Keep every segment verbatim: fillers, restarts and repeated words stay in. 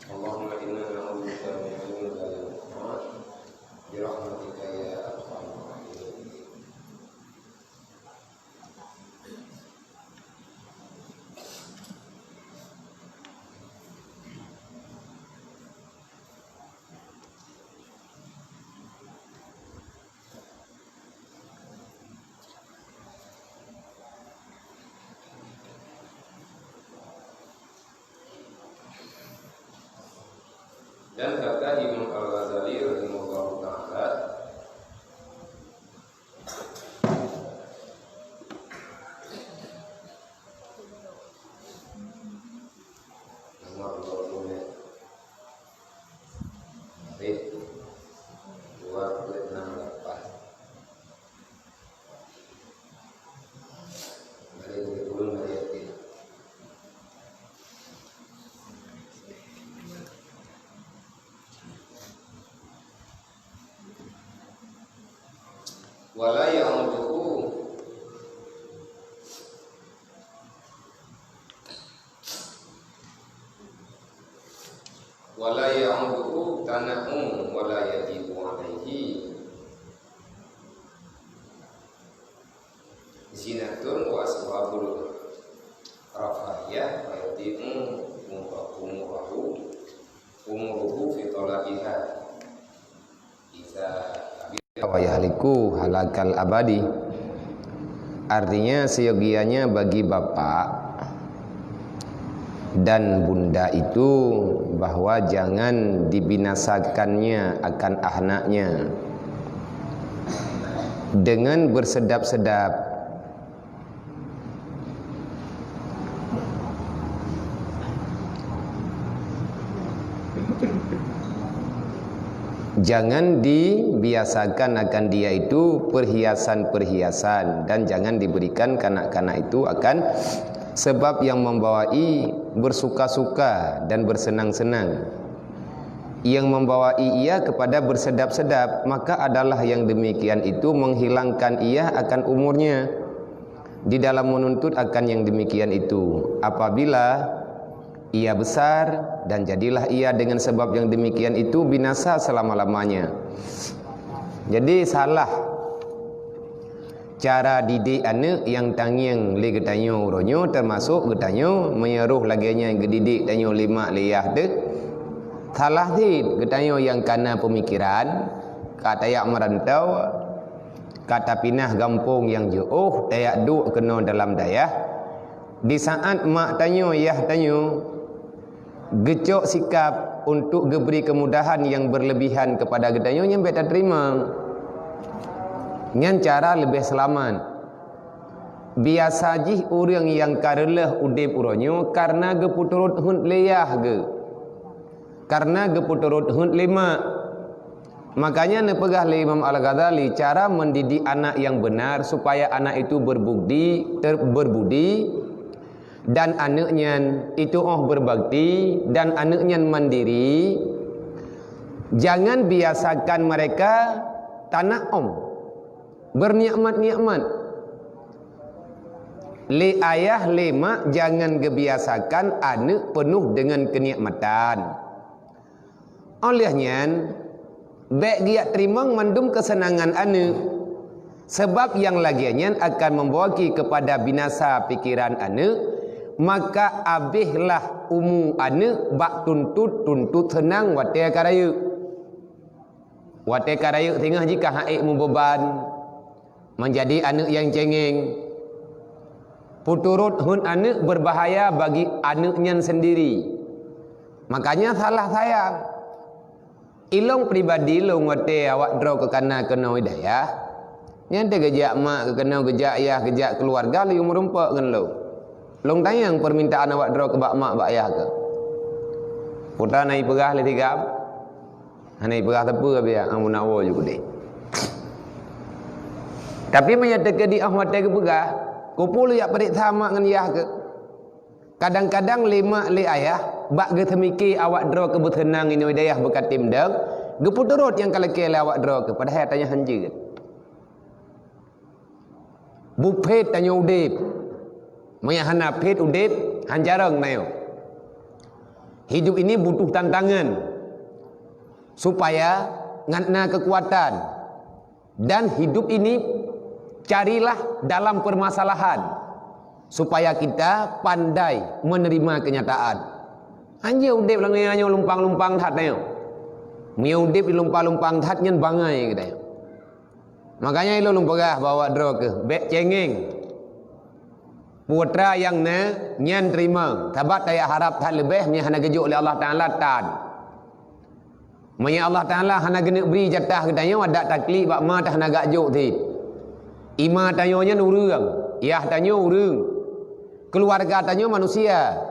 اللهم إنا نعوذ بك من علم لا ينفع برحمتك يا أرحم الراحمين. Dan kata Imam Al-Ghazali rahimahullahu taala, nomor dua puluh, eh, dua puluh enam lapan. Mari kita turun dari ayat tiga. Wala ya'uduhu, wala ya'uduhu tana'um wala yadiqu alaihi zinatun wa asbabul rafahiyah wa yatimu umurahu, umuruhu fi talabiha. Wa yahliku halakal abadi. Artinya, seyogianya bagi bapak dan bunda itu bahwa jangan dibinasakannya akan anaknya dengan bersedap-sedap. Jangan dibiasakan akan dia itu perhiasan-perhiasan, dan jangan diberikan kanak-kanak itu akan sebab yang membawai bersuka-suka dan bersenang-senang, yang membawai ia kepada bersedap-sedap, maka adalah yang demikian itu menghilangkan ia akan umurnya di dalam menuntut akan yang demikian itu. Apabila ia besar, dan jadilah ia dengan sebab yang demikian itu binasa selama-lamanya. Jadi, salah cara didik aneuk nyang tangieng lé geutanyoe uroe nyoe, teumasok geutanyoe, meunyoe roh lagée nyan geudidik tanyoe lé mak lé yah teuh, salah cit. Geutanyoe nyang kana peumikiran, ka tajak meurantau, ka tapinah gampông nyang jiôh, tajak duek keunoe dalam dayah. Di saat mak tanyoe, yah tanyoe geucok sikap untuk geubri keumudahan nyang beureulebihan keupada geutanyoe, nyan bék tateurimong. Nyan cara leubeh seulamat. Biasa jih ureuëng nyang ka reuloh udeb uroe nyoe kareuna geupeuturot heuet lé yah geuh, kareuna geupeuturot heuet lé mak. Makanya neupeugah lé Imam Al-Ghazali, cara mendidik anak yang benar supaya anak itu berbudi, ter-, berbudi, dan aneuk nyan itu oh berbakti, dan aneuk nyan mandiri, jangan biasakan mereka tana'um, bernikmat-nikmat. Lé ayah, lé mak, jangan geubiasakan aneuk peunoh deungon keunikmatan. Óh lheueh nyan, bék geujak teurimong mandum keuseunangan aneuk, sabab nyang lagée nyan akan membawaki keupada binasa pikeran aneuk, maka abéhlah umu aneuk bak tuntot-tuntot seunang watée ka rayeuk. Watée ka rayeuk singoh jih ka han ék mubeuban, meunjadi aneuk nyang cengeng. Peuturot heuet aneuk beubahaya bagi aneuk nyan seundiri. Makanya salah sayang. Ilong pribadi lôn watée awak droe keu kana keunoe dayah, nyan teuh geujak mak keu keunoe, geujak yah, geujak keuluwarga laju meurumpok ngon lôn. Lôn tanyong peumintaan awak droe keu bak mak bak yah keuh. Peue na ipeugah lé sigam? Hana ipeugah sapeue, biar ameunawoe ju keudeh. Tapi meunyoe teukeudi óh watée geupeugah, keupeue lôn jak pareksa mak ngon yah keuh? Kadang-kadang lé mak lé ayah bak geuseumike awak droe keu beuseunang inoe dayah beukatem dong, geupeuturot nyang ka lakée lé awak droe keuh, padahai tanyoe hanjeuet. Buphet tanyoe udeb. Meunyoe hana phet udeb, Han carông na nyoe. Hidup ini butuh tantangan supaya ngat na kekuatan. Dan hidup ini carilah dalam permasalahan supaya kita pandai menerima kenyataan. Hanjeuet udeb lam dunia nyoe lumpang-lumpang that nyoe. Meunyoe udeb di lumpang-lumpang that nyan bangai geutanyoe. Makanya ilôn lôn peugah bak awak droe keuh, bék cengeng. Putra nyang na nyan teurimong, sabab tajak harab that leubeh meunyoe hana geujok lé Allah Taala tan. Meunyoe Allah Taala hana geuneuk bri jatah geutanyoe, adak taklik bak ma teuh hana gak jok cit. Ima tanyoe nyan ureuëng, yah tanyoe ureuëng, keuluwarga tanyoe manusia.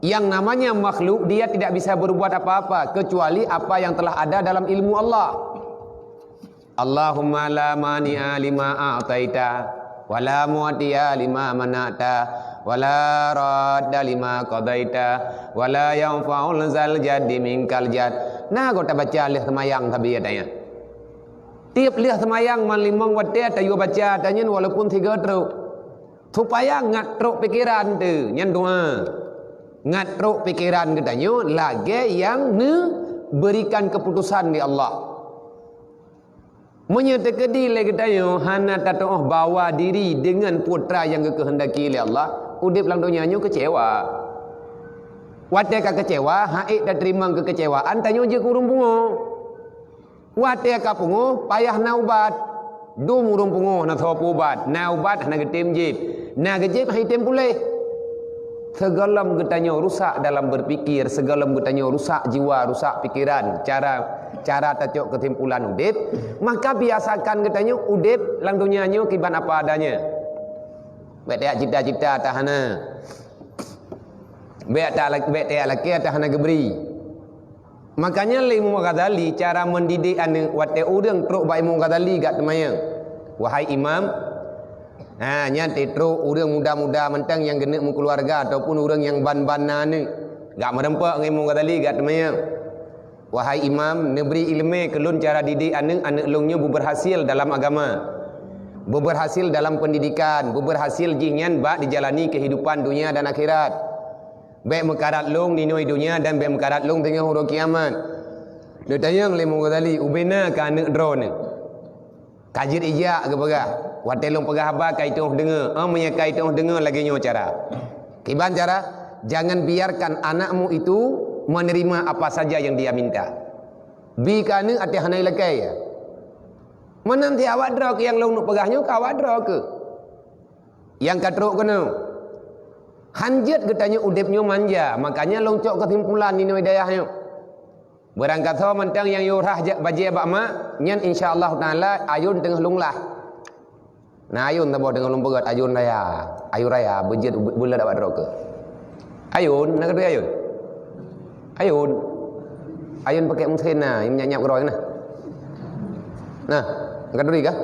Yang namanya makhluk, dia tidak bisa berbuat apa-apa kecuali apa yang telah ada dalam ilmu Allah. Allahumma la mani'a lima a'taita, wa la mu'tiya lima mana'ta, wa la radda lima qadaita, wa la yanfa'u zal jaddi minkal jadd. Na goe tabaca lheueh seumayang sabe ayat nyan. Tieb lheueh seumayang man limong watée tayue baca ayat nyan walaupun sigoe trok. Supaya ngat trok pikeran teuh, nyan doa. Ngat trok pikeran geutanyoe lagée nyang neuberikan keputusan lé Allah. Meunyoe teukeudi lé geutanyoe hana tatuoh bawa diri deungon putra nyang geukeuheundaki lé Allah, udeb lam donya nyoe keucewa. Watée ka keucewa, han ék tateurimong keukeucewaan, tanyoe jeuet keu ureuëng pungo. Watée ka pungo, payah na ubat. Dum ureuëng pungo na soe peuubat, na ubat hana geutem jieb, na geujieb han jitem puléh. Sigohlom geutanyoe rusak dalam berpikir, sigohlom geutanyoe rusak jiwa, rusak pikeran, cara, cara tacok keusimpulan udeb, maka biasakan geutanyoe udeb lam donya nyoe kiban apa adanya. Bék tajak cita-cita teuh hana. Bék ta-, bék tajak lakée teuh hana geubri. Makanya lé Imam Ghazali cara mendidik aneuëk watée ureuëng trok bak Imam Ghazali gak teumayang, "Wahai Imam," ha, nyan teutrok ureuëng muda-muda mantong nyang geuneuk meukeuluwarga ataupun ureuëng nyang ban-ban na aneuëk, gak meureumpok ngon Imam Ghazali gak teumayang, "Wahai Imam, neubri iéleumé keu lôn cara didik aneuëk, aneuëk lôn nyoe beubeurhasil dalam agama, beubeurhasil dalam pendidikan, beubeurhasil jih nyan bak dijalani keuhidupan dunia dan akhirat." Bék meukarat lôn di nyoe donya dan bék meukarat lôn teungoh uroe kiamat. Neutanyong lé Imam Ghazali, ubena keu aneuëk droeneuh. Ka jeuet ijak geupeugah, watée lôn peugah haba ka itôh deungoe, oh meunyoe ka itôh deungoe lagée nyoe cara. Kiban cara, jangan biarkan anakmu itu menerima apa saja yang dia minta. Bi keu aneuëk até hana ilakée. Meunan ti awak droe keu nyang lôn neuk peugah nyoe keu awak droe keu. Nyang ka trok keunoe. Han jeuet geutanyoe udeb nyoe manja, makanya lôn cok keusimpulan di nyoe dayah nyoe. Beurangkasoe mantong nyang yue rhah bajée bak mak, nyan insya Allah taala ayôn teungoh lôn lah. Na ayôn saboh teungoh lôn peugét ayôn raya, ayôn raya beujeuet beuleuet awak droe keu. Ayôn, na keudroe ayôn? Ayôn. Ayôn pakai mesin na, nyap-nyap keudroe na. Nah, na keudroe kah?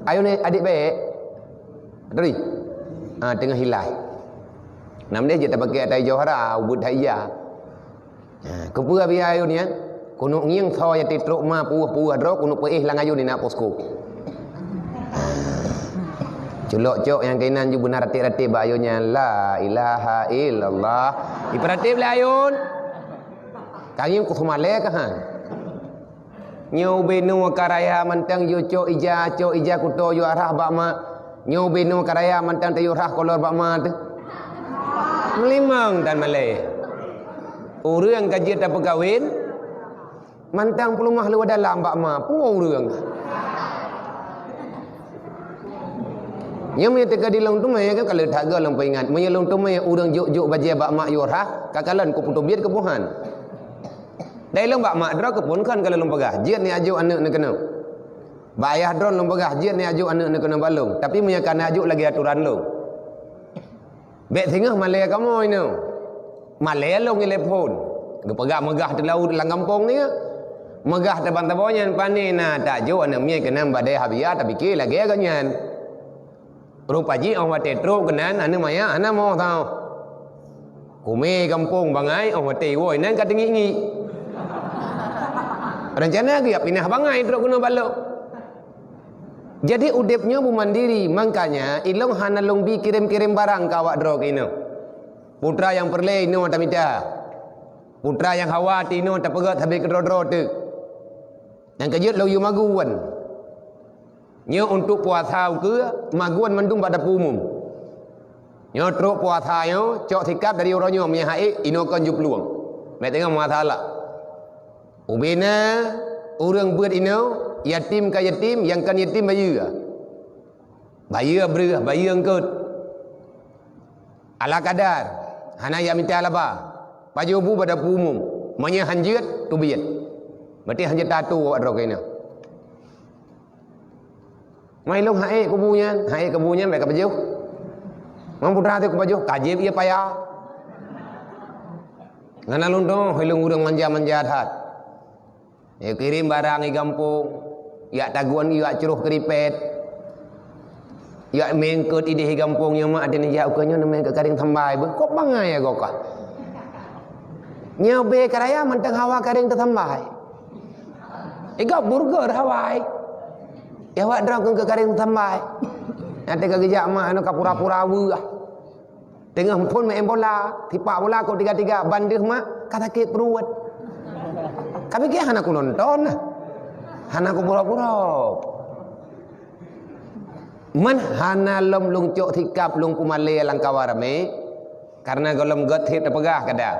Ayôn ni adik baik. Keudroe. Ah, teungoh hilai. Nam dia je tapakai atai johara, ubit hai iya. Ha, keupeue biaya ayôn nyan? Keuneuk ngieng soe nyang trok ma puwah-puwah droe keuneuk peuéh lam ayôn inak posko. Culok cok nyang keunan ju beuna ratéb-ratéb bak ayôn nyan, "La ilaha illallah." Ipeuratéb lé ayôn. Ka ngieng ku seumalée ka han. Nyoe ubé nyoe ka raya mantong yue cok ija, cok ija kuto yue rhah bak mak. Nyoe ubé nyoe ka raya mantong tayue rhah kolor bak mak teuh. Meulimong tan malée. Ureuëng ka jeuet tapeukawen, mantong peuleumah luwa dalam bak ma, peue ureuëng. Nyoe meunyoe teuka di lôn teumé kan, ka lheueh that goe lôn peuingat. Meunyoe lôn teumé ureuëng jok-jok bajée bak mak yue rhah, ka kalon kupeuteubiet keupuhan. Dai lôn bak mak droe keuphon kon ka lôn peugah, jeuet ni ajok aneuëk neukeunoe. Bak ayah droe lôn peugah, jeuet ni ajok aneuëk neukeunoe bak lôn. Tapi meunyoe ka neujok lagée atoran lôn. Bék singoh malée kamoe inoe. Malée lôn ilée phon. Geupeugah meugah teulaut lam gampông ni. Meugah teubang-teubang nyan pané na tajok aneuëk miet keunan badée habia tapike lagée gobnyan. Rupa jih óh watée trok keunan aneuëk maya hana moh tau. Kumé gampông bangai óh watée iwoe nan ka teungiek-ngiek. Rencana geuyak pinah bangai trok keunoe balok. Jadi udeb nyoe beumandiri, makanya ilong hana lôn bi kirém-kirém barang keu awak droe keunoe. Putra nyang peureulée inoe tamita. Putra nyang hawa tinoe tapeugét sabe keudroe-droe teuk. Nyang keujeuet lôn yue magun. Nyoe untuk puasa ukeue, magun mandum bak dapu umum. Nyoe trok puasa nyoe, cok sikap dari uroe nyoe meunyo hase inoe kon jiplueng. Meuteungoh masalah. Ubena ureuëng beuet inoe, yatim ka yatim, nyang kon yatim bayeue. Bayeue breueh, bayeue eungkot. Ala kadar, hana jak mita laba. Pajoh bu bak dapu umum. Meunyo hanjeuet, teubiet. Berarti hanjeuet tatu awak droe keunoe. Mai lôn hase kubu nyan, hase kubu nyan bèk kapajoh. Mang putra teuh kupajoh, ka jieb ie paya. Ngon lôn dong, hai lôn ureuëng manja-manja that. Ikirém barang i gampông, jak tagun, jak croh keuripet. Jak meueungkot idéh i gampông nyoe mak, até neujak ukeue nyoe neumeueungkot karéng sambai beuh. Kok bangai ya gokah? Nyoe bé ka raya mantong hawa karéng teusambai. Igob burger hawa. Ya awak droe keu karéng teusambai. Até ka geujak mak anu ka pura-pura weueh. Teungoh phôn main bola, sipak bola kok tiga-tiga, ban deuh mak, ka sakét pruet. Ka piké hana kunonton nah. Hana kupura-pura. Man hana lom lôn cok sikap lôn peumalée lam kawan ramé, karena gohlom gét that tapeugah kada.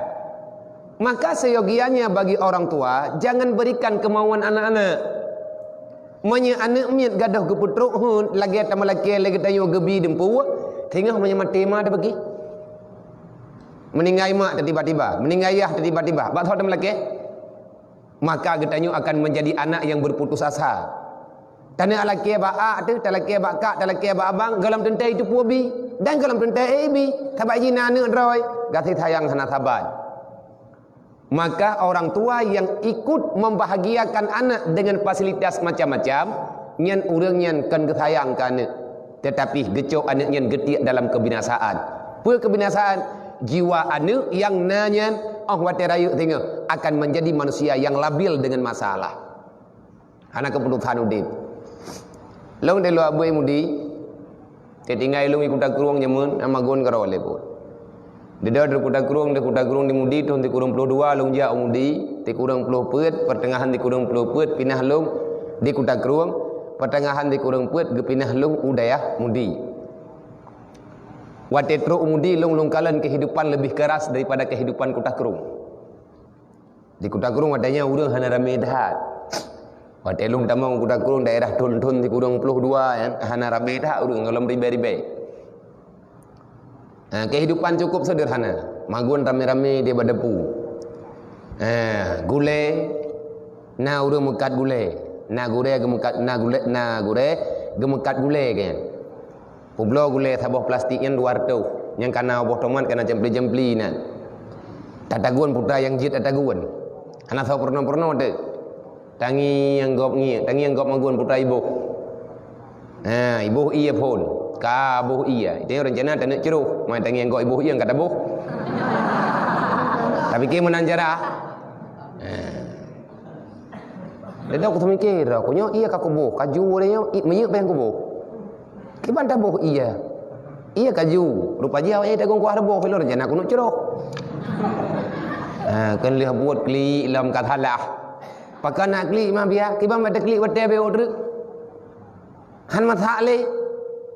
Maka seyogianya bagi orang tua, jangan berikan kemauan anak-anak. Meunyoe aneuëk miet gadôh geupeutrok heuet lagée tameulakée lé geutanyoe geubi dumpeue, singoh meunyoe maté ma tabagi. Meuninggai mak tiba-tiba, meuninggai yah tiba-tiba, bak soe tameulakée? Maka geutanyoe akan menjadi anak yang berputus asa. Taneuk lakée bak ak teuh, talakée bak kak, talakée bak abang, gohlom teuntée itu peue bi, dan gohlom teuntée ék bi, sabab jih na aneuëk droe, gaséh sayang hana saban. Maka orang tua yang ikut membahagiakan anak dengan fasilitas macam-macam, nyan ureuëng nyan kon geusayang keu aneuëk, tetapi geucok aneuëk nyan geutiek dalam kebinasaan. Peue kebinasaan? Jiwa aneuëk nyang na nyan, óh watée rayeuk singoh, akan menjadi manusia yang labil dengan masalah. Hana keuputosan udeb. Lôn di luwa beue mudi, teutinggai lôn i Kuta Krueng jameun, na magun keudroe lé buet. Di dua di Kuta Krueng, di Kuta Krueng di mudi, thôn sikureueng ploh dua lôn jak u mudi, sikureueng ploh peuet, peuteungahan sikureueng ploh peuet pinah lôn di Kuta Krueng, peuteungahan sikureueng peuet geupinah lôn u dayah mudi. Watée trok u mudi lôn, lôn kalon kehidupan lebih keras daripada kehidupan Kuta Krueng. Di Kuta Krueng watée nyan ureuëng hana ramé that. Watée lôn tamong Kuta Krueng daerah thôn-thôn sikureueng ploh dua nyan hana ramé that ureuëng, gohlom ribée-ribée. Ha, kehidupan cukup sederhana. Magun ramé-ramé di bak dapu. Ha, gulée, na ureuëng meukat gulée, na gurée geumeukat, na gulée, na gurée geumeukat gulée kan. Peubloe gulée saboh plastik nyan dua reutôh, nyang kana boh tomat kana jempli-jempli nan. Tatagun putra nyang jeuet tatagun. Hana soe peurunoe-peurunoe teuh. Tangieng gob ngieng, tangieng gob magun putra iboh. Ha, iboh ie phon. Ka boh ie. Itu rencana taneuk ceroh. Mai tangieng gob iboh ie ka taboh. Tapi ke meunan cara. Ha. Deungoe ku teumikir, ku nyoe ie ka kuboh, ka ju lé nyoe, i-, minyeuk pih nyang kuboh. Kiban taboh ie. Ie ka ju, rupa jih awak nyan tagung kuah reuboh, ilôn rencana keuneuk ceroh. Ha, kon lheueh buet klik lom ka salah. Pakon na klik ma biya, kiban bak taklik watée bék treuk. Han masak lé,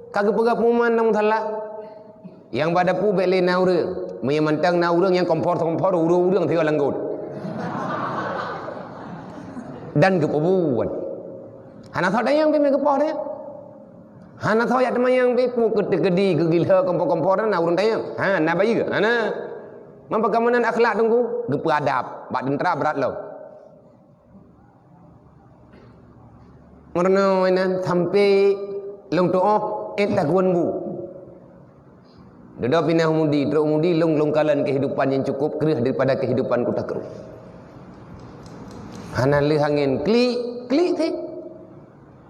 ka geupeugah pengumuman lam musala. Nyang bak dapu bék lé na ureuëng. Meunyoe mantong na ureuëng nyang kompor-kompor ureuëng-ureuëng sigoe langgot. Dan geupeubuet. Hana soe tanyong pih meugeupôh teuh. Hana soe jak teumanyong pih peue keuteuk keudi geugilhö kompor-kompor na ureuëng tanyong. Ha, na bayeue. Hana. Meupeukamonan akhlak teungku, geupeuadab. Bak teuntara brat lom. Meurunoe inan sampai lôn tuoh ék tagun bu. Dudoe pinah mudi, trok mudi lôn, lôn kalon kehidupan nyang cukup kreueh daripada kehidupan Kuta Krueng. Hana lheueh angén klik, klik teuh.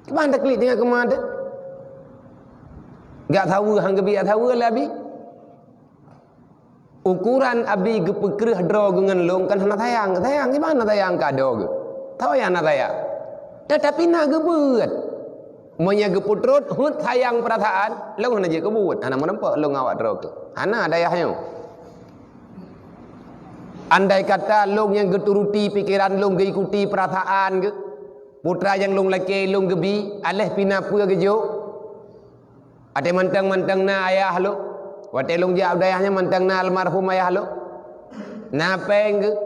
Kiban taklik teungoh keumah teuh. Gak saweue han geubiet saweue lé abi. Ukuran abi geupeukreueh droe geuh ngon lôn kan hana sayang. Sayang, kiban hana sayang keu adoe geuh? Soe nyang hana sayang? Tetapi na geubeuet. Meunyoe geupeutrot heuet sayang peurasaan, lôn hana jeuet keu buet, hana meurumpok lôn ngon awak droe geuh. Hana dayah nyoe. Andai kata lôn nyang geuturuti pikeran lôn, geuikuti peurasaan geuh, putra nyang lôn lakée lôn geubi, aléh pih na peue geujok. Watée mantong-mantong na ayah lôn, watée lôn jak u dayah nyan mantong na almarhum ayah lôn. Na péng geuh,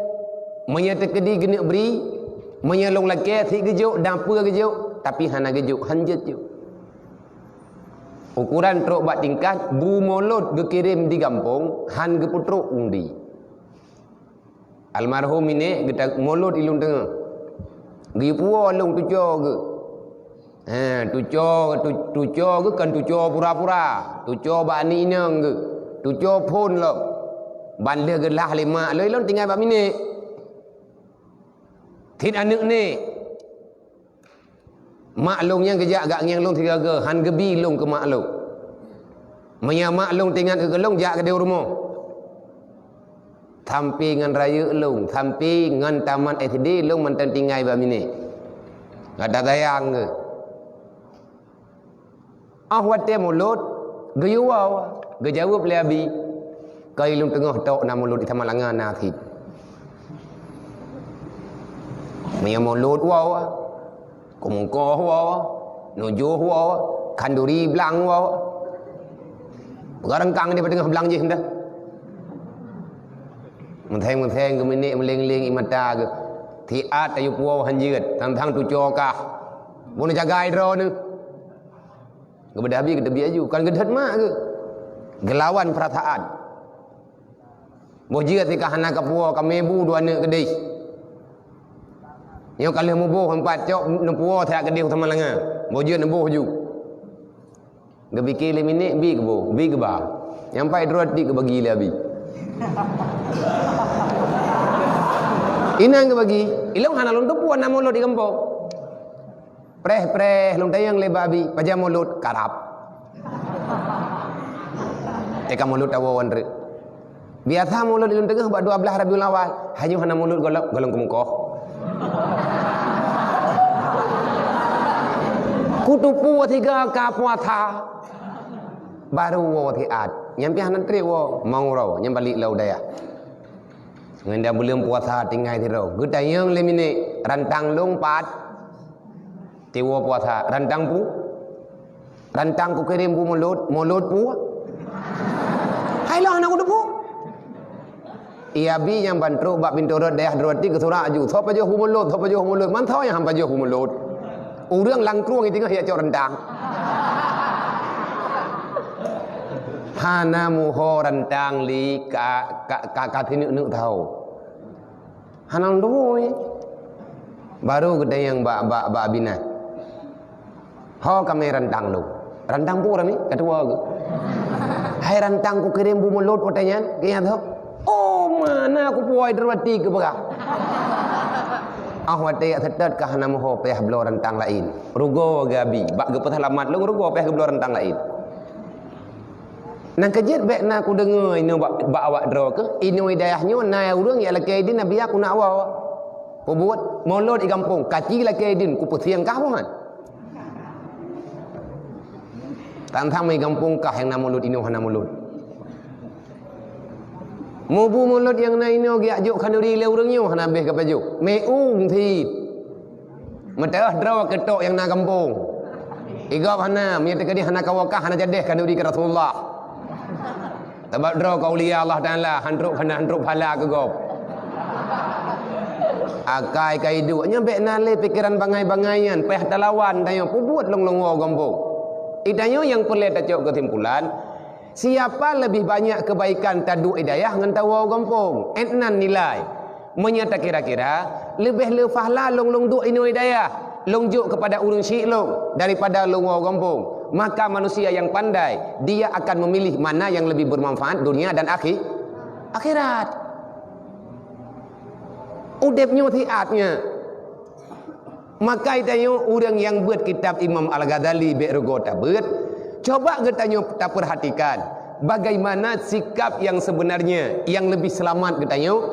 meunyoe teukeudi geuneuk bri, meunyoe lôn lakée sit geujok, na peue geujok, tapi hana geujok, han jeuet jok. Ukoran trok bak tingkat, bu mulod geukirém di gampông, han geupeutrok undi. Almarhum minék geuta-, mulod i lôn teungoh. Geuyue puwoe lôn tucoe geuh. Ha, tucoe, tu-, tucoe geuh kon tucoe pura-pura. Tucoe bak aneuk inong geuh. Tucoe phon lom. Ban lheueh geulah lé mak lôn, lôn tinggai bak minék. Cit aneuk nék. Mak lôn nyang geujak gak ngieng lôn sigoe-goe, han geubi lôn keu mak lôn. Meunyoe mak lôn teuingat keu lôn, jak keudéh u rumoh. Sampoe ngon rayeuk lôn, sampoe ngon tamat S D lôn mantong tinggai bak minék. Gata sayang keu. Óh watée mulod, geuyue woe, geujaweueb lé abi, "Ka i lôn teungoh tok na mulod di Samalanga na cit." Meunyoe mulod woe, Keumeukoh woe, Nujoh woe, Khanduri blang woe. Peugah reungkang di teungoh blang jih dah. Meutheng-meutheng geuminék meuléng-léng ie mata geuh. Siat tayue puwoe han jeuet, sang-sang tucoe kah. Bunoe jagai droeneuh. Geubeudôh abi geuteubiet aju, kon geudhôt mak geuh. Geulawan peurasaan. Boh jeuet sika hana kapuwoe, ka meubu dua aneuk keudeh. Nyoe ka lheueh muboh empat cok neupuwoe siat keudeh u Samalanga. Boh jeuet neuboh ju. Geupike lé minék bi keuboh, bi geuba. Nyang pai droe tik geubagi lé abi. Inan geubagi, ilong hana lôn teupeue na mulod di gampông. Preh-preh lôn tanyong lé babi, "Pajan mulod?" "Karab." Teuka mulod tawoe wan treuk. Biasa mulod di lôn teungoh bak dua blaih Rabiul Awal, hanyoe hana mulod gohlom, gohlom keumeukoh. Kuteupeu siga ka puasa, baru woe siat. Nyan pih hana treb woe, mau uroe, nyan balik lam dayah. Ngon dah buleuen puasa tinggai sidroe. Geutanyong lé minék, "Rantang lôn pat?" Tiwoe puasa, "Rantang peue?" "Rantang kukirém bu mulod, mulod peue?" "Hai lôn hana kuteupeu." Ie abi nyang ban trok bak pintoe rot dayah droe tik geusurak aju, "Soe pajoh bu mulod, soe pajoh bu mulod." Man soe nyang han pajoh bu mulod. Ureueng lam krueng i teungoh jak cok rantang. Hana muho rantang li ka, ka, ka, ka sineuk-neuk tahu. Hana lôn teupeue. Baru geutanyong bak, bak, bak Abi nyan. "Ho kamé rantang lôn?" "Rantang peue ramé?" "Katuwoe geuh." "Hai rantang kukirém bu mulod watée nyan, keu nyan soe?" "Oh, mana kupuwoe droe tik keu peugah." Óh watée jak seutôt ka hana muho payah bloe rantang laén. Rugoe geuh abi, bak geupeuseulamat lôn rugoe payah geubloe rantang laén. Nyang keujeuet bék na kudeungoe inoe bak, bak awak droe keuh, inoe dayah nyoe na ureueng jak lakée idin, Abi, aku nak woe. Peubuet mulod i gampông, kaci lakée idin, kupeusieng kah bunoe. Tantang i gampông kah nyang na mulod, inoe hana mulod. Mubu mulod nyang na inoe geujak jok khanduri lé ureueng nyoe hana béh geupajoh. Meu-ueng cit. Meuteuh droe keutok nyang na gampông. Igob hana, meunyoe teukeudi hana kawoe kah hana jadeh khanduri keu Rasulullah. Sabab droe keu aulia Allah Taala, han trok hana, han trok pahala keu gob. Akai ka iduek, nyoe bék na lé pikeran bangai-bangai nyan, payah talawan tanyoe, peubuet lôn-lôn woe gampông. I tanyoe nyang peureulée tacok keusimpulan, siapa leubeh banyak keubaikan taduek i dayah ngon tawoe gampông, 'et nan nilai. Meunyoe takira-kira, leubeh le pahala lôn-lôn duek inoe dayah, lôn jok keupada ureueng syiek lôn, daripada lôn woe gampông, maka manusia nyang pandai, dia akan memilih mana nyang leubeh beumanfaat dunia dan akhi-, akhirat. Udeb nyoe siat nyan. Maka i tanyoe ureueng nyang beuet kitab Imam Al-Ghazali bék rugoe tabeuet, coba geutanyoe tapeurhatikan bagaimana sikap nyang sebenarnya nyang leubeh seulamat geutanyoe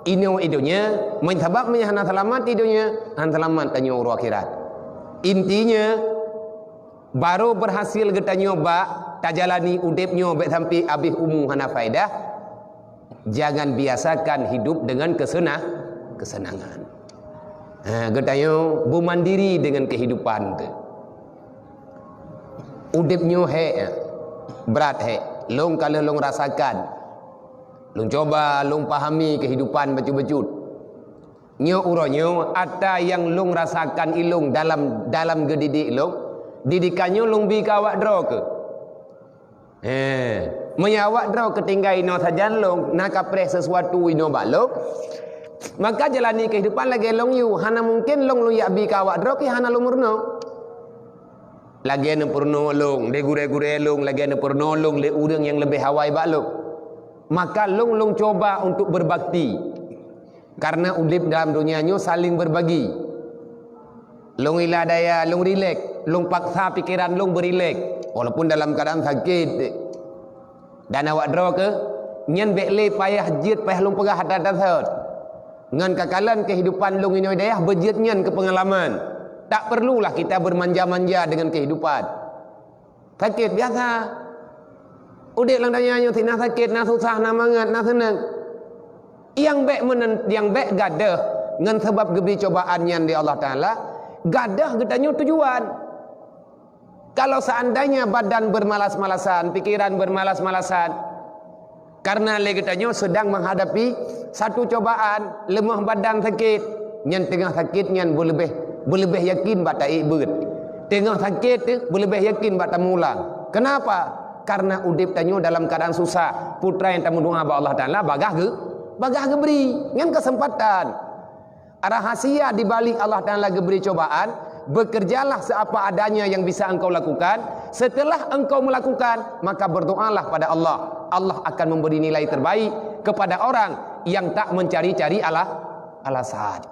inoe i donya, meun sabab meunyoe hana seulamat i donya, han seulamat tanyoe uroe akhirat. Intinya, barô beurhasil geutanyoe bak tajalani udeb nyoe bék sampoe abéh umu hana faedah, Jangan biasakan hidup dengan kesena-, kesenangan. Ha, geutanyoe beumandiri dengan kehidupan tu. Udeb nyoe hék, brat hék. Lôn ka lheueh lôn rasakan. Lôn cuba, lôn pahami kehidupan bacut-bacut. Nyoe uroe nyoe, ata nyang lôn rasakan ilôn dalam, dalam geudidik lôn, didikan nyoe lôn bi keu awak droe keuh. Eh, meunyoe awak droe keuh tinggai inoe sajan lôn, na kapreh sesuatu inoe bak lôn, maka jalani kehidupan lagée lôn yue, hana mungken lôn, lôn jak bi keu awak droe keuh hana lôn meurunoe. Lagée neupeurunoe lôn lé gurée-gurée lôn, lagée neupeurunoe lôn lé ureuëng nyang leubeh awai bak lôn. Maka lôn, lôn cuba untuk berbakti. Karena udeb dalam dunia nyoe saling berbagi. Lôn ila daya, lôn rilek, lôn paksa pikeran lôn beurilek, walaupun dalam keadaan sakét. Dan awak droe keuh, nyan bék lé payah jeuet payah lôn peugah ata-ata sot. Ngon kakalon kehidupan lôn inoe dayah beujeuet nyan keu peungalaman. Tak perlulah kita bermanja-manja dengan kehidupan. Sakét biasa. Udeb lam donya nyoe sit na sakét, na susah, na mangat, na seunang. Nyang bék meunan, nyang bék gadôh ngon sabab geubri cobaan nyan di Allah Taala, gadôh geutanyoe tujuan. Kalau seandainya badan bermalas-malasan, pikiran bermalas-malasan, karena lé geutanyoe sedang menghadapi satu cobaan, leumoh badan sakét, nyan teungoh sakét nyan beuleubeh, beuleubeh yakin bak taék beuet. Teungoh sakét teuh beuleubeh yakin bak tamulang. Kenapa? Karena udeb tanyoe dalam keadaan susah. Peue treuk nyang tameudoa bak Allah Taala, bagaih geu-, bagaih geubri. Nyan kesempatan. Rahasia di balik Allah Taala geubri cobaan, bekerjalah seapa adanya yang bisa engkau lakukan. Setelah engkau melakukan, maka berdoalah pada Allah. Allah akan memberi nilai terbaik kepada orang yang tak mencari-cari ala-, alasan.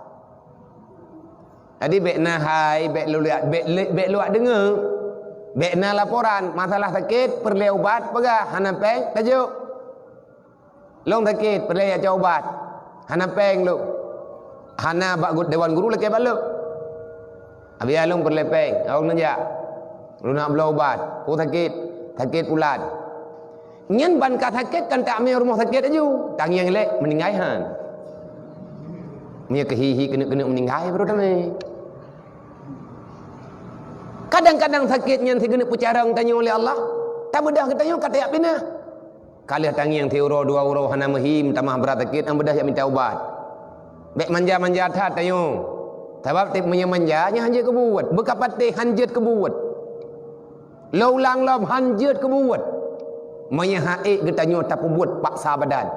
Jadi, bék na hai, bék luwat, bék le-, bék luwat deungoe. Bék na laporan, masalah sakét, peureulée ubat, peugah, hana péng, tajok. Lôn sakét, peureulée jak cok ubat. Hana péng lôn. Hana bak gu-, dewan guru lakée bak lôn. Abi lôn peureulée péng, awak neujak. Lôn nak bloe ubat. Oh sakét, sakét ulat. Nyan ban ka sakét kan tak mé rumoh sakét aju. Tangieng lé meuninggai han. Meunyoe keu hi-hi keuneuk-keuneuk meuninggai baru tamé. Kadang-kadang sakét nyan sigeuneup peucarông tanyoe lé Allah. Tabeudoh geutanyoe ka tajak pineuk. Ka lheueh tangieng siuroe dua uroe hana meuhi, meutamah brat sakét, han beudoh jak mita ubat. Bék manja-manja that tanyoe. Sabab tieb meunyoe manja, nyan han jeuet keu buet. Beukapatéh han jeuet keu buet. Lôn ulang lom, han jeuet keu buet. Meunyoe han ék geutanyoe tapeubuet paksa badan.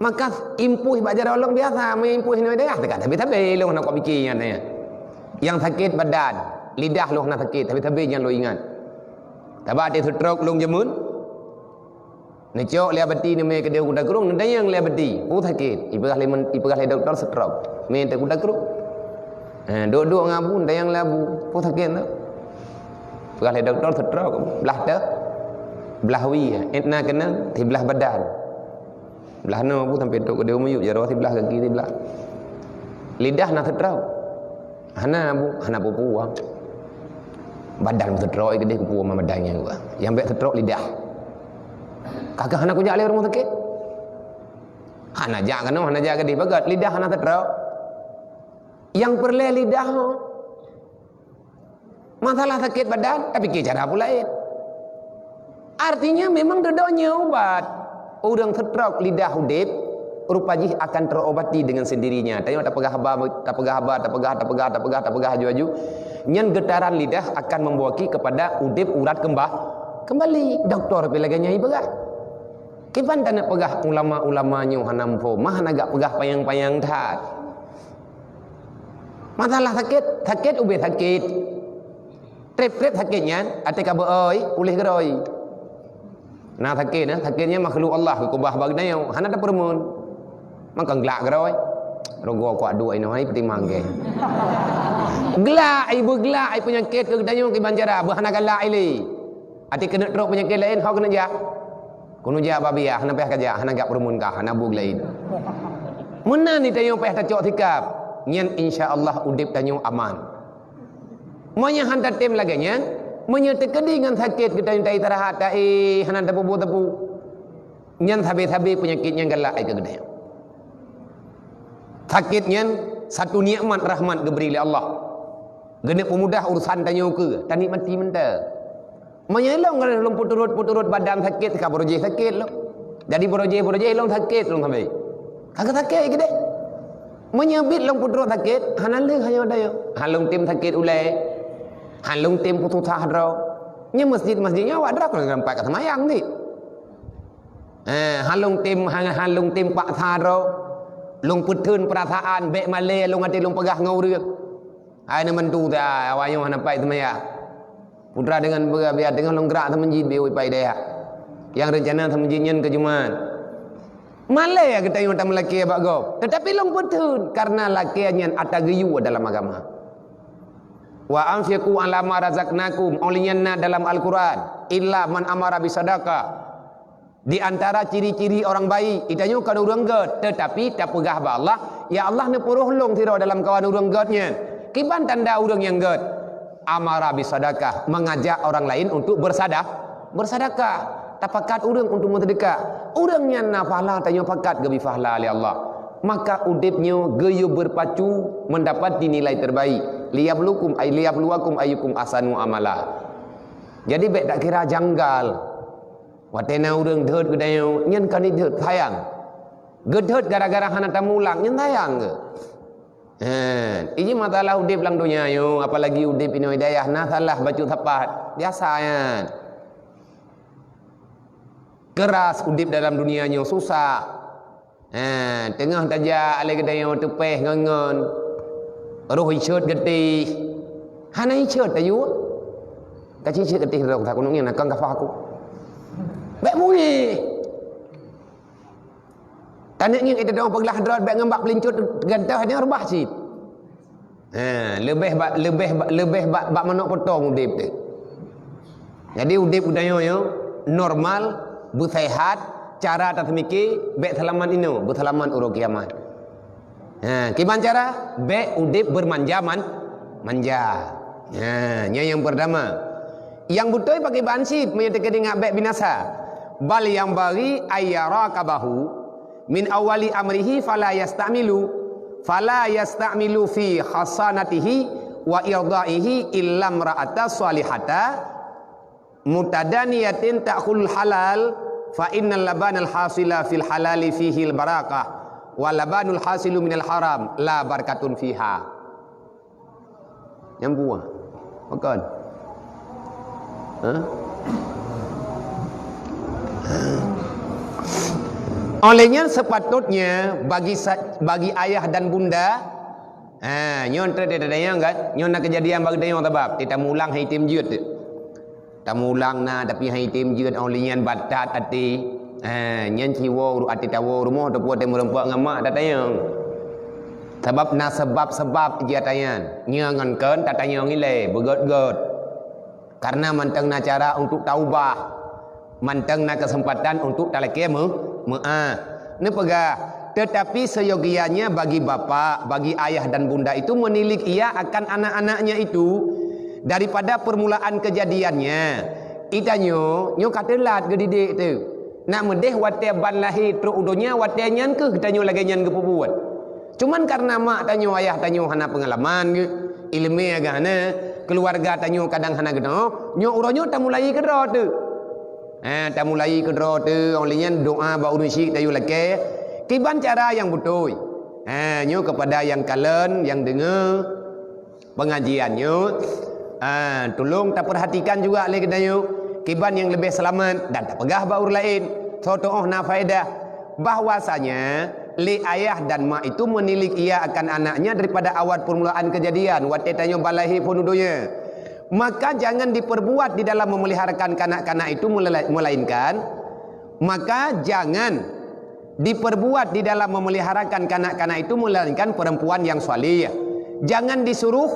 Maka impôh bak jaroe lôn biasa, meunyoe impôh inoe dayah, teuka sabe-sabe lôn hana kuat pike nyan, ya. Nyang sakét badan, lidah lôn hana sakét, sabe-sabe nyan lôn ingat. Sabab até stroke lôn jameun, neucok lé abati neumé keudéh kuda krueng, neudayang lé abati, oh sakét. Ipeugah lé men-, ipeugah lé dokto stroke. Mé teuh kuda krueng. Eh, duek-duek ngon abu, neudayang lé abu, oh sakét tu. Peugah lé dokto stroke, blah teuh, blah wie, étna keunong, siblah badan. Blah noe abu sampai trok keudéh miyueb, jaroe siblah, gaki siblah. Lidah na stroke. Hana abu, hana peue-peue. Badan stroke keudéh kupeue ma badan nyan gua. Nyang bék stroke lidah. Kakeuh hana kujak lé rumoh sakét. Hana jak keunoe, hana jak keudéh, bagat lidah hana stroke. Nyang peureulée lidah ho. Masalah sakét badan, tapike cara peue laén. Artinya memang dudoe nyoe ubat. Ureuëng stroke lidah udeb, rupa jih akan terobati dengan sendirinya. Tanyoe tapeugah haba, tapeugah haba, tapeugah, tapeugah, tapeugah, tapeugah aju-aju. Nyan getaran lidah akan membawa ki kepada udeb urat kemba-, kembali. Doktor pi lagée nyan ipeugah. Kiban taneuk peugah ulama-ulama nyoe hana muphom, mah hana gak peugah panyang-panyang that. Masalah sakét, sakét ubé sakét. Treb-treb sakét nyan, até ka beu-oi, puléh geuroi. Na sakét, na sakét nyan makhluk Allah geukubah bak geutanyoe, hana tapeureumeun. Mangkang glak geuroi. Rogoe kuat duek inoe hai peutimang gée. Glak, ai beuglak, ai peunyakét keu geutanyoe kiban cara, beuhana galak ilée. Até keuneuk trok peunyakét laén, ho keuneuk jak. Keuneuk jak bak biah, hana payah kajak, hana gak peureumeun kah, hana bu laén. Meunan ni tanyoe payah tacok sikap, nyan insya Allah udeb tanyoe aman. Meunyoe han tatem lagée nyan, meunyoe teukeudi ngon sakét geutanyoe taistirahat, taéh, hana tapeubuet teupeu. Nyan sabe-sabe peunyakét nyang galak ai keu geutanyoe. Sakét nyan satu nikmat rahmat geubri lé Allah. Geuneuk peumudah urusan tanyoe keu tanikmati mantong. Meunyoe lôn, lôn peuturot-peuturot badan sakét, ka beurojéh sakét lôn. Jadi beurojéh-beurojéh lôn sakét lôn sabe. Ka sakét keudeh. Meunyoe biet lôn peuturot sakét, hana lheueh nyoe dayeuh. Han lôn tem sakét ulée. Han lôn tem peususah droe. Nyoe masjid-masjid nyoe awak droe kon nampak ka seumayang ni. Eh, han lôn tem, han, han lôn tem paksa droe. Lôn peutheun peurasaan, bék malée lôn até lôn peugah ngon ureuëng. Hai na mantu ta, awak nyoe hana pai seumayang. Putra dengan beura biar teungoh lôn grak seumeujid biwui pai daya. Yang rencana seumeujid nyan keu Jumat. Malée geutanyoe tameulakée bak gob, tetapi lôn peutheun karena lakée nyan ata geuyue dalam agama. Wa anfiqu ala ma razaqnakum, oleh nyan na dalam Al-Quran, illa man amara bisadaqah. Di antara ciri-ciri orang baik, itanyoe kon ureuëng gét, tetapi tapeugah bak Allah, "Ya Allah, neupuroh lôn sidroe dalam kawan ureuëng gét nyan." Kiban tanda ureuëng nyang gét? Amara bisadaqah, mengajak orang lain untuk bersadah, bersadakah. Tapakat ureuëng untuk meuseudeukah. Ureuëng nyan na pahala, tanyoe pakat geubri pahala lé Allah. Maka udeb nyoe geuyue berpacu mendapati nilai terbaik. Liyablukum ay liyabluwakum ayyukum ahsanu amala. Jadi bék takira janggal. Watée na ureuëng deuet geutanyoe, nyan kon deuet sayang. Geudeuet gara-gara hana tamulang, nyan sayang geuh. Heh, ini masalah udeb lam donya nyoe, apalagi udeb inoe dayah, na salah bacut sapat. Biasa nyan. Keras udeb dalam dunia nyoe, susah. Ha, teungoh tajak lé geutanyoe teupéh ngon-ngon. Roh icot geutéh. Hana icot tayue. Ka cicet geutéh roh takunong nyan nakon gafah aku. Bék mungéh. Taneuk ngieng ita dong peuglah drot bék ngon bak peulincot gantah nyan reubah cit. Ha, leubeh bak, leubeh bak, leubeh bak, bak manok potong udeb teuh. Jadi udeb geutanyoe nyoe normal, beuseuhat, cara taseumike bék seulamat inoe, beuseulamat uroe kiamat. Ha, kiban cara? Bék udeb beurmanja man-, manja. Ha, nyan nyang peurtama. Nyang beutôi pakriban cit meunyoe teukeudi ngat bék binasa. Bal yanbaghi ayyarakabahu min awwali amrihi fala yasta'milu, fala yasta'milu fi khasanatihi wa irdaihi illa imra'ata shalihata mutadaniyatin ta'kulul halal, fa innal labanal hasila fil halali fihil barakah, wa labanul hasilu minal haram la barakatun fiha. Nyang buah. Makan. Ha? Oleh nyan sepatutnya bagi sa-, bagi ayah dan bunda, ha, nyoe teudeudayang kan, nyoe na kejadian bagi dayang sabab, kita mulang hai tim jeuet. Tamulang na, tapi hai tem jeuet, oh, lé nyan batat até. Ha, nyan siwoe ru-, até tawoe rumoh, teupeu até meureumpok ngon mak tatanyong. Sabab na seubab-seubab jih atanyan. Nyoe ngon kon tatanyong ilée, beugét-gét. Karena mantong na cara untuk taubah. Mantong na keuseumpatan untuk talakée meu-, meuáh. Neupeugah, tetapi seyogianya bagi bapak, bagi ayah dan bunda itu menilik ia akan anak-anaknya itu daripada permulaan kejadiannya. Itanyoe, nyoe ka teulat geudidik teuh. Nak meudeh watée ban lahé trok u donya, watée nyan keuh geutanyoe lagée nyan geupeubuet. Cuman karena mak tanyoe, ayah tanyoe hana peungalaman geuh, ileumé agak hana, keuluwarga tanyoe kadang hana geutanyoe, nyoe uroe nyoe tamulai keudroe teuh. Ha, tamulai keudroe teuh, óh lheueh nyan doá bak ureuëng syik tayue lakée. Kiban cara nyang beutôi. Ha, nyoe keupada nyang kalon, nyang deungoe pengajian nyoe. Ha, tulông tapeurhatikan juga lé geutanyoe kiban nyang leubeh seulamat dan tapeugah bak ureuëng laén. Soe teuôh na faedah bahwasanya lé ayah dan mak itu menilik ia akan anaknya daripada awal permulaan kejadian, watée tanyoe ban lahé phon u donya. Maka jangan diperbuat di dalam memeliharakan kanak-kanak itu melala-, melainkan, maka jangan diperbuat di dalam memeliharakan kanak-kanak itu melainkan perempuan yang saleh. Jangan disuruh,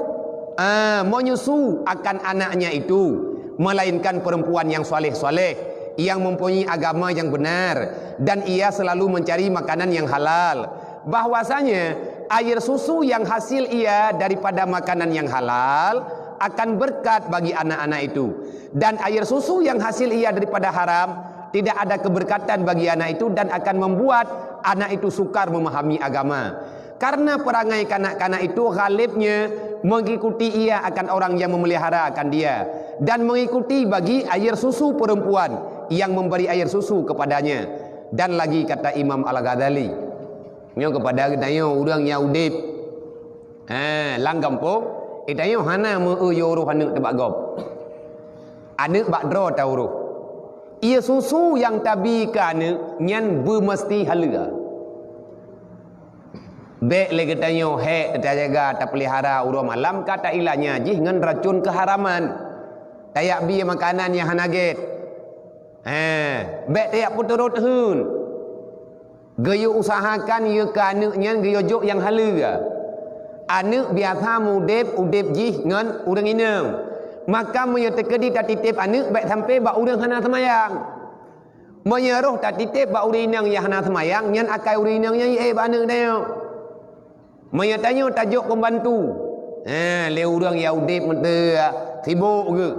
ah, menyusu akan anaknya itu, melainkan perempuan yang saleh-saleh, yang mempunyai agama yang benar, dan ia selalu mencari makanan yang halal. Bahwasanya air susu yang hasil ia daripada makanan yang halal akan berkat bagi anak-anak itu, dan air susu yang hasil ia daripada haram Tidak ada keberkatan bagi anak itu dan akan membuat anak itu sukar memahami agama. Karena perangai kanak-kanak itu ghalibnya mengikuti ia akan orang yang memelihara akan dia dan mengikuti bagi air susu perempuan yang memberi air susu kepadanya. Dan lagi kata Imam Al-Ghazali, nyoe kepada geutanyoe ureuëng nyang udeb, ha, lam gampông, geutanyoe hana meu-eu uroh aneuëk teuh bak gob. Aneuëk bak droe ta uroh. Ie susu nyang tabi keu aneuëk nyan beumeusti haleue. Bék lé geutanyoe hék tajaga tapeulihara uroe malam ka tailanya jih ngon racun keuharaman. Tayak bie makanan nyang hana gét. Hé, bék tayak peuturot heun. Geuyue usahakan yue keu aneuëk nyan geuyue jok nyang haleue. Aneuëk biasa mudeb udeb jih ngon ureuëng inong. Maka meunyoe teukeudi tatiteb aneuëk bék sampai bak ureuëng hana seumayang. Meunyoe roh tatiteb bak ureuëng inong nyang hana seumayang, nyan akai ureuëng inong nyan jiék bak aneuëk tanyoe. Meunyoe tanyoe tajok pembantu, eh, lé ureuëng nyang udeb meuteuh sibok geuh.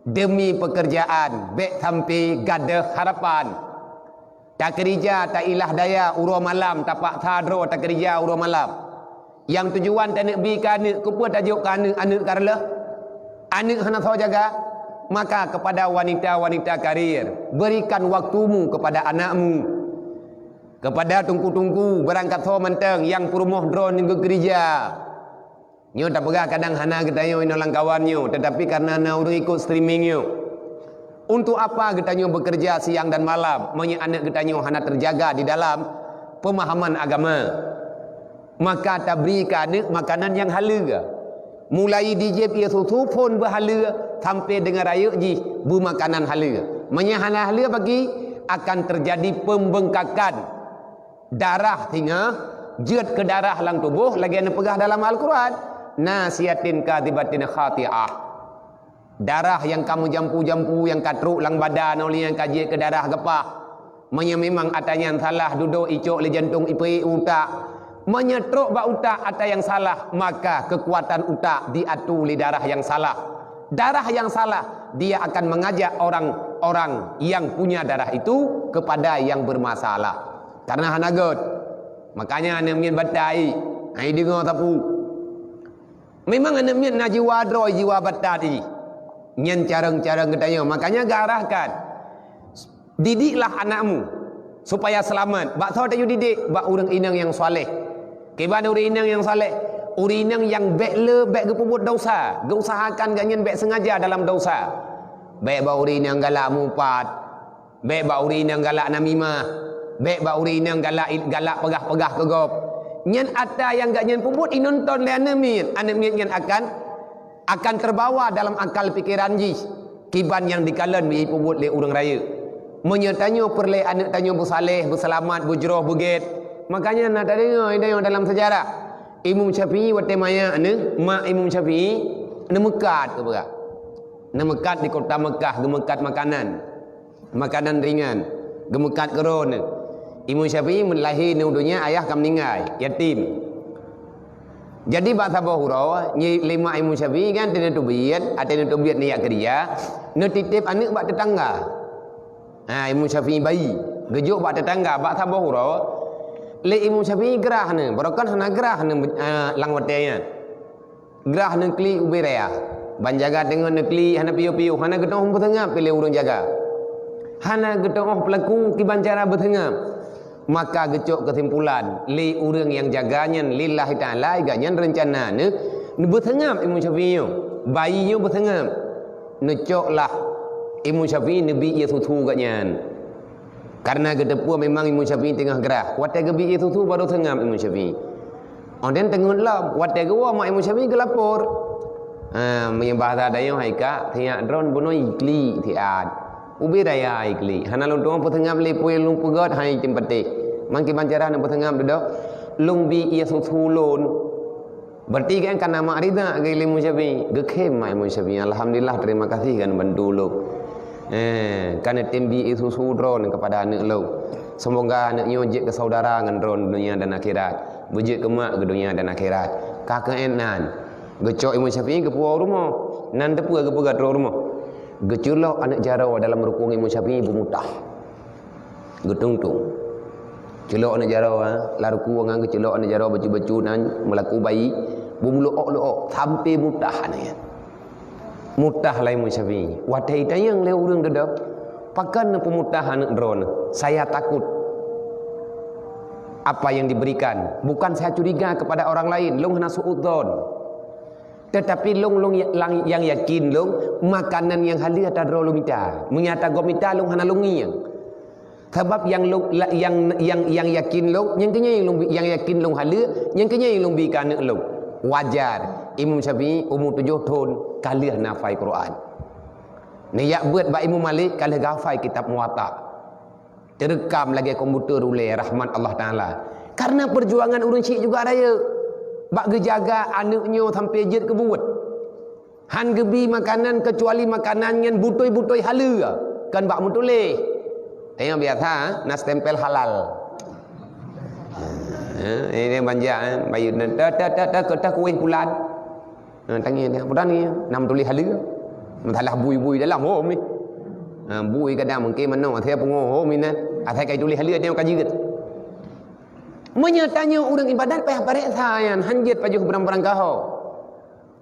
Demi pekerjaan bék sampai gadôh harapan. Takeurija tailah daya uroe malam, tapaksa droe takeurija uroe malam. Nyang tujuan taneuk bi keu aneuëk, keupeue tajok keu aneuëk, aneuëk ka reuloh? Aneuëk hana soe jaga? Maka kepada wanita-wanita karir, berikan waktumu kepada anakmu. Kepada teungku-teungku beurangkat soe mantong nyang peurumoh droe nyang geukeurija. Nyoe tapeugah kadang hana geutanyoe inoe lam kawan nyoe, tetapi karena na ureuëng ikot streaming nyoe. Untuk apa geutanyoe bekerja siang dan malam meunyoe aneuëk geutanyoe hana terjaga di dalam pemahaman agama? Maka tabri keu aneuëk makanan nyang haleue. Mulai dijép ie susu phon beuhaleue sampai deungon rayeuk jih beumakanan haleue. Meunyoe hana haleue bagi, akan terjadi pembengkakan darah singoh jeuet keu darah lam tuboh lagée neupeugah dalam Al-Quran, "Nasiyatin kadhibatin khati'ah." Darah nyang ka meujampu-jampu nyang ka trok lam badan, oleh nyang ka jeuet keu darah geupah. Meunyoe memang ata nyan salah, dudoe icok lé jantong ipeuék utak. Meunyoe trok bak utak ata nyang salah, maka keukuatan utak diatu lé darah nyang salah. Darah nyang salah, dia akan mengajak orang-orang yang punya darah itu kepada yang bermasalah. Karena hana gét. Makanya aneuëk miet batai, hai deungoe sapeue. Memang aneuëk miet na jiwa droe, jiwa batat jih. Nyan carông-carông geutanyoe. Makanya geuarahkan, didiklah anakmu supaya selamat. Bak soe tayue didik? Bak ureuëng inong nyang saleh. Kiban ureuëng inong nyang saleh? Ureuëng inong nyang bék le bék geupeubuet dosa, geuusahakan geuhnyan bék sengaja dalam dosa. Bék bak ureuëng inong galak mupat. Bék bak ureuëng inong galak namimah. Bék bak ureuëng inong galak, galak peugah-peugah keu gob. Nyan ata nyang geuhnyan peubuet inonton lé aneuëk miet. Aneuëk miet nyan akan, akan terbawa dalam akal pikiran jih kiban nyang dikalon jipeubuet lé ureuëng rayeuk. Meunyoe tanyoe peureulée aneuëk tanyoe beusaleh, beuseulamat, beujroh, beugét, makanya na tadeungoe tanyoe dalam seujarah. Imam Syafi'i watée manyang aneuëk, mak Imam Syafi'i neumeukat keu peugah. Neumeukat di kota Meukah, geumeukat makanan. Makanan ringan, geumeukat keu droeneuh. Imam Syafi'i meulahé neu donya, ayah ka meuninggai, yatim. Jadi bak saboh uroe, nyi lé mak Imam Syafi'i kan, ateueh neuteubiet, ateueh neuteubiet neujak keurija, neutitép aneuëk bak teutangga. Ha, Imam Syafi'i bayi, geujok bak teutangga, bak saboh uroe, lé Imam Syafi'i grah neu, barokon hana grah neu, eh, lam watée nyan. Grah neuklik ubé raya. Ban jaga teungoh neuklik hana piôh-piôh, hana geutanyoe peuseungab lé ureuëng jaga. Hana geutanyoe peulaku kiban cara beuseungab. Maka geucok keusimpulan, lé ureuëng nyang jaga nyan lillahi ta'ala, gobnyan reuncana neu, neubeuseungab Imam Syafi'i nyoe. Bayi nyoe beuseungab. Neucoklah Imam Syafi'i neubi ie susu gobnyan. Karena geuteupeue memang Imam Syafi'i teungoh grah. Watée geubi ie susu baru seungab Imam Syafi'i. Óh dan teungeut lom, watée geuwoe mak Imam Syafi'i geulapor. Ha, meunyoe bahasa tanyoe hai kak, siat droen bunoe iklik siat. Ubé raya iklik. Hana lôn tuwoe peuseungab lé peue lôn peugét hai tim patéh. Mangke ban cara neupeuseungab dudoe. Lôn bi ie susu lôn. Berarti kan kana mak rida geuh lé Imam Syafi'i. Geukhem mak Imam Syafi'i. Alhamdulillah, terima kasih kan bantu lôn. Eh, kan neutem bi ie susu droen kepada aneuëk lôn. Semoga aneuëk nyoe jeuet keu saudara ngon droen dunia dan akhirat. Beujeuet keu mak keu dunia dan akhirat. Ka keuén nan. Geucok Imam Syafi'i geupuwoe rumoh. Nan teupeue geupeugah troh rumoh. Geuculok aneuk jaroe dalam rukung Imam Syafi'i beumutah. Geutung-tung. Culok aneuk jaroe, ha, lam rukung nyan geuculok aneuk jaroe bacut-bacut nyan meulaku bayi, beumulok-lok sampai mutah aneuk nyan. Mutah lé Imam Syafi'i. Watée itanyong lé ureuëng dudoe, "Pakon neupeumutah aneuk droeneuh?" "Saya takut apa yang diberikan. Bukan saya curiga kepada orang lain, lôn hana suudzon. Tetapi lôn, lôn ya-, lang-, nyang yakin lôn, makanan nyang haleue ata droe lôn mita. Meunyo ata gob mita, lôn hana lôn ngieng. Sabab nyang lôn, la-, nyang, nyang, nyang yakin lôn, nyang keunyan lôn bi-, nyang yakin lôn haleue, nyang keunyan lôn bi keu aneuk lôn." Wajar, Imam Syafi'i umu tujoh thon ka lheueh hafai Quran. Neujak beuet bak Imam Malik ka lheueh hafai kitab Muwatta. Teureukam lagée komputer ulée rahmat Allah Taala. Karena perjuangan ureuëng syiek juga rayeuk. Bak geujaga aneuk nyoe sampai jeuet keu buet. Han geubi makanan keucuali makanan nyang beutôi-beutôi haleue, kon bak meutuléh. Tengok biasa, na stempel halal. Ha, ini manja, eh, bayeue, ta, ta, ta, ta, ta, kueh bulan. Ha, tangieng dia, apa ni? Nam tuléh haleue. Masalah bui-bui dalam, oh, mi. Ha, bui kadang mungkin mano, saya pungo, oh, mina. Asai kai tuléh haleue, dia ka jeuet. Meunyo tanyoe ureuëng ibadat payah pareksa nyan, hanjeuet pajoh barang-barang kaho.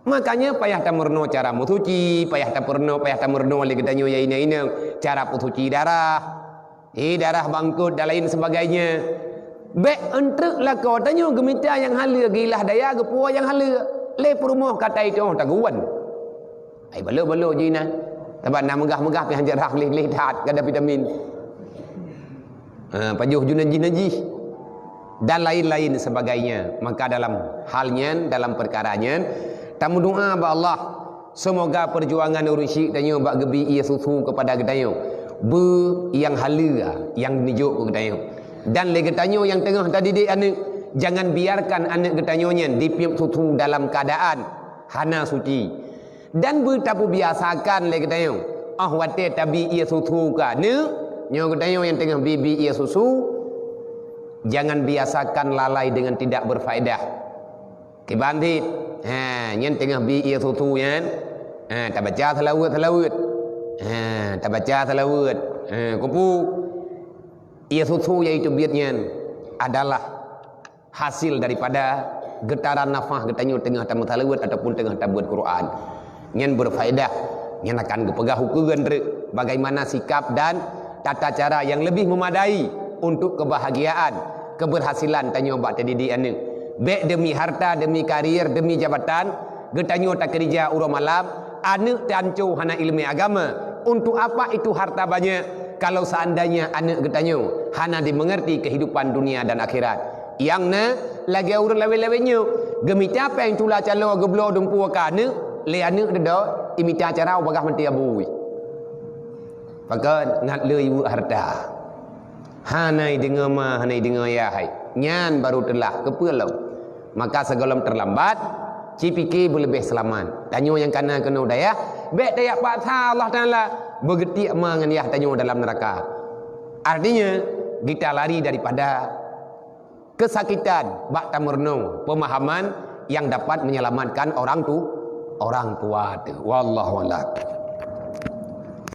Makanya payah tameurunoe cara meusuci, payah tameurunoe, payah tameurunoe lé geutanyoe ya inong-inong, cara peusuci darah, eh, darah bangkot dan lain sebagainya. Bék euntreuk lakoe tanyoe geumita nyang haleue, geuilah daya geupuwoe nyang haleue. Lé peurumoh katai toh taguwan. Ai balok-balok jih na. Sabab na meugah-meugah pih hanjeuet rhah leh-leh that kada vitamin. Ha, pajoh ju najih-najih dan lain-lain sebagainya. Maka dalam hal nyan, dalam perkara nyan, tameudoa bak Allah, semoga perjuangan ureuëng syiek tanyoe bak geubi ié susu kepada geutanyoe, beu nyang haleue nyang neujok keu geutanyoe. Dan lé geutanyoe nyang teungoh tadidik aneuk, jangan biarkan aneuk geutanyoe nyan dipiep susu dalam keadaan hana suci. Dan beutapeubiasakan lé geutanyoe, óh watée tabi ié susu keu aneuk, nyoe geutanyoe nyang teungoh bi-bi ié susu, jangan biasakan lalai dengan tidak berfaedah. Kiban cit, ha, nyan teungoh bi ié susu nyan, ha, tabaca seulaweuet-seulaweuet. Ha, tabaca seulaweuet. Ha, keupeue? Ié susu nyang teubiet nyan adalah hasil daripada geutaran nafah geutanyoe teungoh tameuseulaweuet ataupun teungoh tabeuet Quran. Nyan berfaedah, nyan akan geupeugah ukeue treuk bagaimana sikap dan tata cara yang lebih memadai untuk kebahagiaan, keberhasilan tanyoe bak teudidik aneuk. Bék demi harta, demi karier, demi jabatan, geutanyoe takeurija uroe malam, aneuk teuanco hana iéleumé agama. Untuk apa itu harta banyak, kalau seandainya aneuk geutanyoe hana dimengerti kehidupan dunia dan akhirat? Nyang na lagée ureuëng lawét-lawét nyoe, geumita péng tula calo geubloe dumpeue keu aneuk, lé aneuk dudoe imita cara u bagaih mantong bui. Pakon ngat le iweuek harta. Hana ideungoe ma, hana ideungoe yah hai. Nyan baru teulah keupeue lom. Maka sigohlom teulambat, ci pike beuleubeh seulamat. Tanyoe nyang kana keunoe dayah, bék tajak paksa Allah Taala beugeutiek ma ngon yah tanyoe dalam neuraka. Artinya, kita lari daripada kesakitan bak tameurunoe pemahaman yang dapat menyelamatkan orang tu, orang tua tu. Wallahu a'lam.